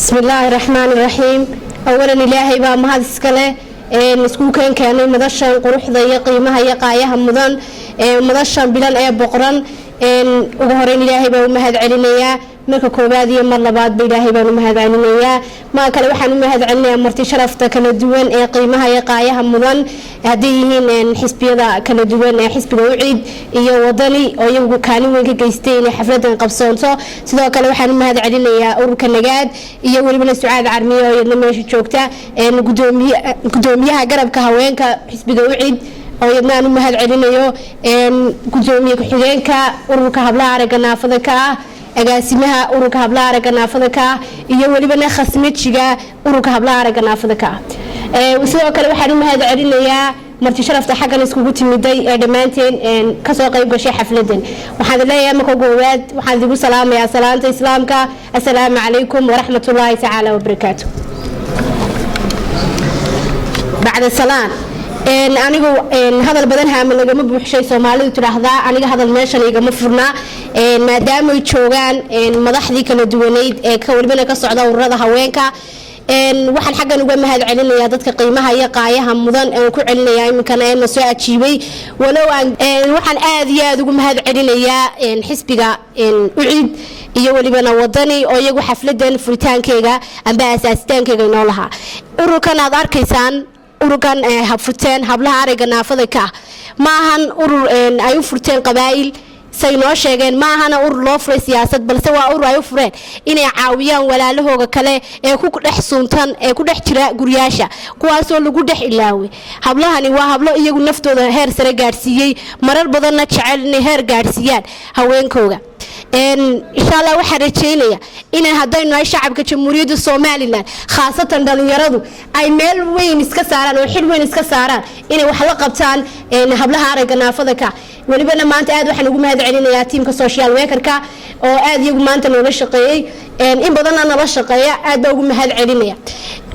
بسم الله الرحمن الرحيم. أولا، إلهي baa mahad iska leh iskuulkan keenay madashan quruxda iyo qiimaha iyo qaayaha mudan, madashan bilan ee boqoran. Ugu horeyn Ilaahay baan u mahad celinayaa. Marka koowaad iyo mar labaadba Ilaahay baan u mahad celinayaa. Maa kale, waxaan u mahad celinayaa marti sharafta kala duwan ee qiimaha iyo qaayaha mudan, hadday yihiin xisbiyada kala duwan ee xisbiga UCID iyo Wadani oo iyagu kaalin weyn ka geystay inay xafladan qabsoonto. Sidoo kale waxaan u mahad celinayaa ururka Nagaad iyo welibana Sucaad Carmiye oo iyadna meesha joogta, gudoomiyaha garabka haweenka xisbiga UCID oo iyadna aan u mahad celinayo, gudoomiye ku-xigeenka ururka hablaha aragga naafada ka ah, agaasimaha ururka hablaha aragga naafada ka ah iyo welibana khasmajiga ururka hablaha aragga naafada ka ah. Sidoo kale waxaan u mahad celinayaa marti sharafta xaggan iskugu timiday ee dhammaanteen kasoo qayb gashay xafladan. Waxaan leeyahay, marka koowaad waxaan idigu salaamayaa salaanta Islaamka: assalaamu calaykum waraxmatullaahi tacaala wabarakaatu. Bacda salaan, anigu hadal badan haama lagama buuxshay Soomaalidu tidhaahdaa. Aniga hadal meeshan igama furnaa, maadaamay joogaan madaxdii kala duwaneyd ee welibana ka socda ururada haweenka. Waxaan xaggan uga mahad celinayaa dadka qiimaha iyo qaayaha mudan aan ku celinayaa iminkana ee na soo ajiibay. Walow waxaan aad iyo aad ugu mahad celinayaa xisbiga UCID iyo welibana Wadani oo iyagu xafladan furitaankeyga amba asaasitaankeyga inoo lahaa. Ururkan aad arkaysaan, ururkan furteen hablaha aragga naafada ka ah, ma ahan urur ay u furteen qabaa'il say noo sheegeen, ma ahana urur loo furay siyaasad, balse waa urur ay u fureen inay caawiyaan walaalahooga kale ee ku dhex suntan, ee ku dhex jira guryaasha, kuwaasoo lagu dhex ilaaway. Hablahani waa hablo iyagu naftooda heer sare gaadhsiiyey, marar badanna jecel inay heer gaadhsiiyaan haweenkooga. Insha Allah waxaan rajeynaya inay haddaynu nahay shacabka Jamhuuriyadda Somaliland, khaasatan dhalinyaradu, ay meel weyn iska saaraan oo xil weyn iska saaraan inay wax la qabtaan hablaha aragga naafada ka. Welibana maanta aad waxaan ugu mahad celinayaa tiimka social workerka oo aad iyagu maanta noola shaqeeyey, in badanna nala shaqeeya. Aad baa ugu mahad celinaya.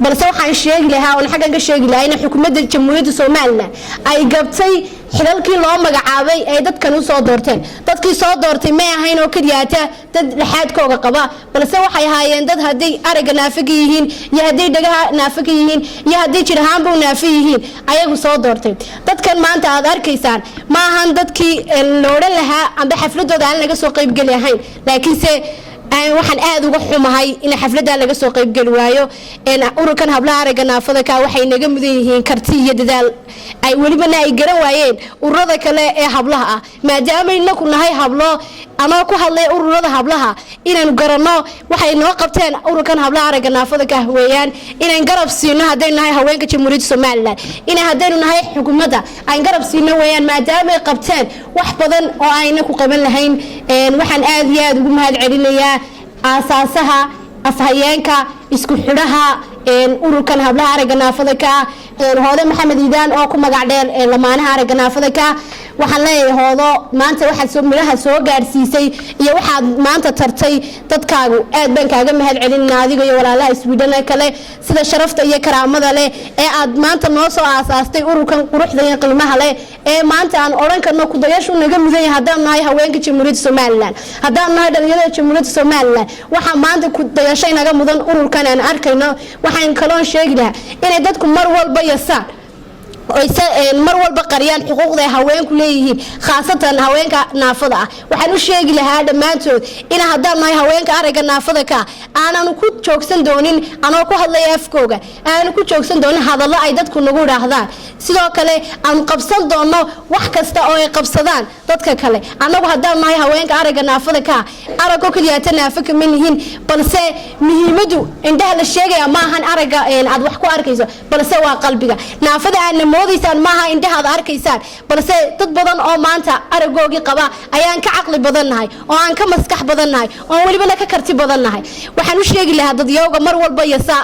Balse waxaan sheegi lahaa oon xaggan ka sheegi lahaa in xukuumadda Jamhuuriyadda Somaliland ay gabtay xilalkii loo magacaabay ay dadkan usoo doorteen. Dadkii soo doortay may ahayn oo keliyaata dad laxaadkooga qaba, balse waxay ahaayeen dad hadday aragga naafo ka yihiin iyo hadday dhagaha naafo ka yihiin iyo hadday jir ahaanba u naafo yihiin ayagu soo doortay. Dadkan maanta aad arkaysaan ma ahan dadkii la odhan lahaa amba xafladooda aan laga soo qaybgeli ahayn, laakiinse waxaan aada uga xumahay in xafladdaa laga soo qaybgeli waayo. Ururkan hablaha aragga naafada ka waxay naga mudan yihiin karti iyo dadaal ay welibana ay garan waayeen ururada kale ee hablaha ah. Maadaama inaku nahay hablo, anoo ku hadlay ururada hablaha, inaanu garanno waxay noo qabteen ururkan hablaha aragga naafada ka weeyaan inaan garab siino. Haddaynu nahay haweenka Jamhuuriyadda Somaliland, ina haddaynu nahay xukuumadda aan garab siino weeyaan, maadaamay qabteen wax badan oo ayna ku qaban lahayn. Waxaan aada iyo aada ugu mahad celinayaa aasaasaha, afhayeenka, isku xidhaha ururkan hablaha aragga naafada ka, Hoode Maxamed Iidaan oo ku magac dheer Lamaanaha aragga naafada ka. Waxaan leeyahay, Hoodo, maanta waxaad midhaha soo gaadhsiisay iyo waxaad maanta tartay dadkaagu, aad baan kaaga mahad celinaa, adiga iyo walaalaha Iswiidhana kale, sida sharafta iyo karaamada leh ee aad maanta noo soo aasaastay ururkan quruxda iyo qiimaha leh ee maanta aan odhan karno kudayashu naga mudan yahay. Haddaan nahay haweenka Jamhuuriyadda Somaliland, haddaan nahay dhalinyarada Jamhuuriyadda Somaliland, waxaa maanta kudayasho inaga mudan ururkan aan arkayno. Waxaan kaloon sheegi lahaa inay dadku mar walba yasaan, mar walba qariyaan xuquuqda ay haweenku leeyihiin, khaasatan haweenka naafada ah. Waxaan u sheegi lahaa dhammaantood in haddaan nahay haweenka aragga naafada ka aananu ku joogsan doonin, anoo ku hadlaya afkooga, aanu ku joogsan doonin hadallo ay dadku nagu idhaahdaan. Sidoo kale aanu qabsan doonno wax kasta oo ay qabsadaan dadka kale. Annagu haddaan nahay haweenka aragga naafada ka, aragoo keliyaata naafo kama nihin, balse muhiimadu indhaha la sheegaya maahan aragga aad wax ku arkayso, balse waa qalbiga. Naafada aadna moodaysaan maaha indhaha aad arkaysaan, balse dad badan oo maanta aragoogii qaba ayaan ka caqli badan nahay oo aan ka maskax badan nahay oo welibana ka karti badan nahay. Waxaan u sheegi lahaa dadyowga mar walba yasa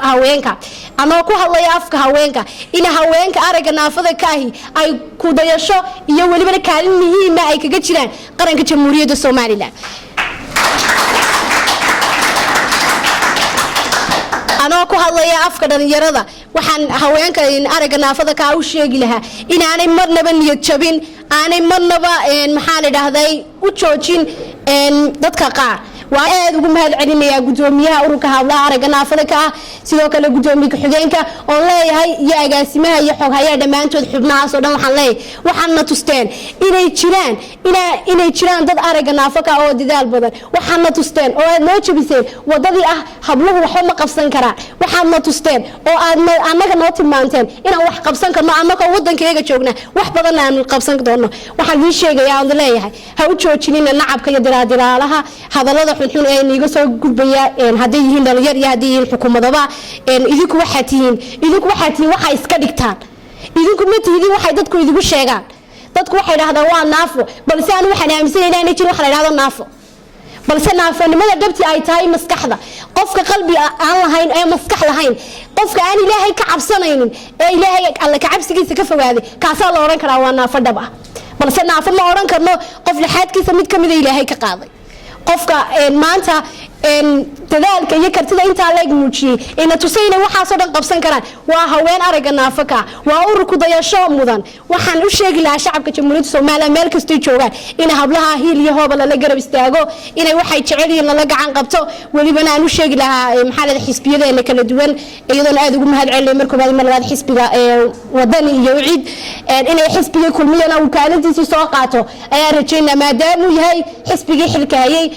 haweenka, anoo ku hadlaya afka haweenka, in haweenka aragga naafada ka ahi ay kudayasho iyo welibana kaalin muhiima ay kaga jiraan qaranka Jamhuuriyadda Somaliland. Anoo ku hadlaya afka dhalinyarada, waxaan haweenka aragga naafada kaa u sheegi lahaa inaanay marnaba niyad jabin, aanay marnaba, maxaa la idhaahday, u joojin dadka qaar. Waa aad ugu mahad celinayaa gudoomiyaha ururka hablaha aragga naafada ka ah, sidoo kale gudoomiye ku-xigeenka oon leeyahay, iyo agaasimaha iyo xoghayaha, dhammaantood xubnahaas oo dhan. Waxaan leeyahay, waxaadna tusteen inay jiraan dad aragga naafo ka ah oo dadaal badan. Waxaadna tusteen oo aad noo jabiseen wadadii ah habluhu waxba ma qabsan karaan. Waxaadna tusteen oo aad annaga noo tilmaanteen inaan wax qabsan karno, annagoo waddankayaga joogna wax badan aanu qabsan doono. Waxaan idiin sheegayaa oon leeyahay, ha u joojinina nacabka iyo diraadiraalaha, hadallada xunxun ee niiga soo gudbaya, hadday yihiin dhalinyar iyo hadday yihiin xukuumadaba. Idinku waxaa tihiin waxay iska dhigtaan. Idinku ma tihidin waxay dadku idigu sheegaan. Dadku waxay dhahdaan waa naafo, balse anu waxaan aaminsanay inaanay jirin waxa la dhahdo naafo, balse naafonimada dhabti ay tahay maskaxda. Qofka qalbi aan lahayn ee maskax lahayn, qofka aan Ilaahay ka cabsanaynin ee Ilaahay alle ka cabsigiisa ka fogaaday, kaasaa la odhan karaa waa naafo dhab ah. Balse naafo ma odhan karno qof lixaadkiisa mid ka mida Ilaahay ka qaaday. Qofka maanta dadaalka iyo kartida intaa leeg muujiyey ina tusay inay waxaasoo dhan qabsan karaan waa haween aragga naafaka. Waa urur ku dayasho mudan. Waxaan u sheegi lahaa shacabka Jamhuuriyadda Soomaaliya meel kastoy joogaan in hablaha hiil iyo hooba lala garab istaago, inay waxay jecel yihiin lala gacan qabto. Welibana aan u sheegi lahaa, maxaa leedahay, xisbiyadeena kala duwan, iyadoona aad ugu mahad celinay mar koobaad, mar labaad xisbiga Wadani iyo UCID, inay xisbigii Kulmiyana uu kaalintiisii soo qaato ayaan rajaynaa, maadaamuu yahay xisbigii xilka hayay.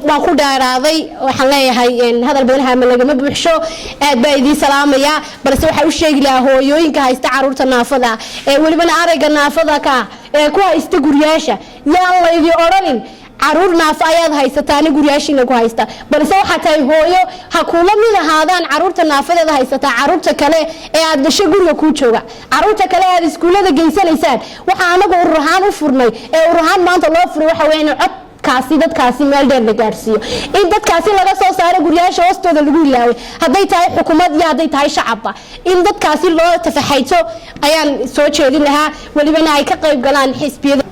Waan ku dheeraaday. Waxaan leeyahay, hadal badan haama lagama buuxsho. Aad baa idiin salaamaya. Balse waxaa u sheegi lahaa hooyooyinka haysta caruurta naafada, ee welibana aragga naafada ka ah, ee ku haysta guryaasha: yaan laydi odhanin caruur naafo ayaad haysataani guryaashiina ku haysta. Balse waxaa tahay hooyo, ha kuula mid ahaadaan caruurta naafadeeda haysataa caruurta kale ee aad dhasho guriga kuu jooga, caruurta kale aad iskuullada geysanaysaan. Waxaa anagu urur ahaan u furnay ee urur ahaan maanta loo furay waxa weeyaan cod kaasi dadkaasi meel dheer la gaadhsiiyo, in dadkaasi laga soo saaro guryaasha hoostooda lagu ilaaway, hadday tahay xukuumad iyo hadday tahay shacabba, in dadkaasi loo tafaxayto ayaan soo jeedin lahaa, welibana ay ka qayb galaan xisbiyada.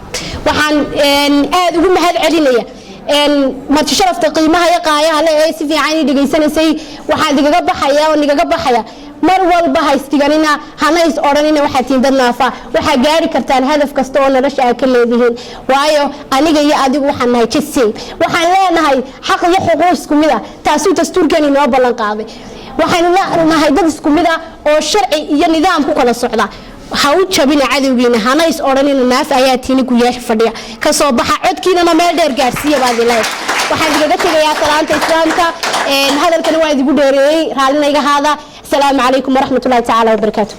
Waxaan aada ugu mahad celinaya marti sharafta qiimaha iyo qaayaha le ee si fiican ii dhegaysanaysay. Waxaan igaga baxaya oo nigaga baxaya, mar walba ha isdiganina, hana is odhanina waxaad tihiin dad naafa. Waxaa gaari kartaan hadaf kasta oo nolosha aad ka leedihiin, waayo aniga iyo adigu waxaan nahay just same. Waxaan leenahay xaq iyo xuquuq isku mid ah, taasuu dastuurkeeni inoo ballan qaaday. Waxaynu nahay dad isku mid ah oo sharci iyo nidaam ku kala socda. Ha u jabina cadowgiina, hana is odhanina naaf ayaa tiini guryaasha fadhiya. Kasoo baxa, codkiinana meel dheer gaarsiiya baad ilahay. Waxaan igaga tegayaa salaanta Islaamka. Hadalkana waa idigu dheereeyey, raallina iga haada. Asalaamu calaykum waraxmatullahi tacaala wabarakaatu.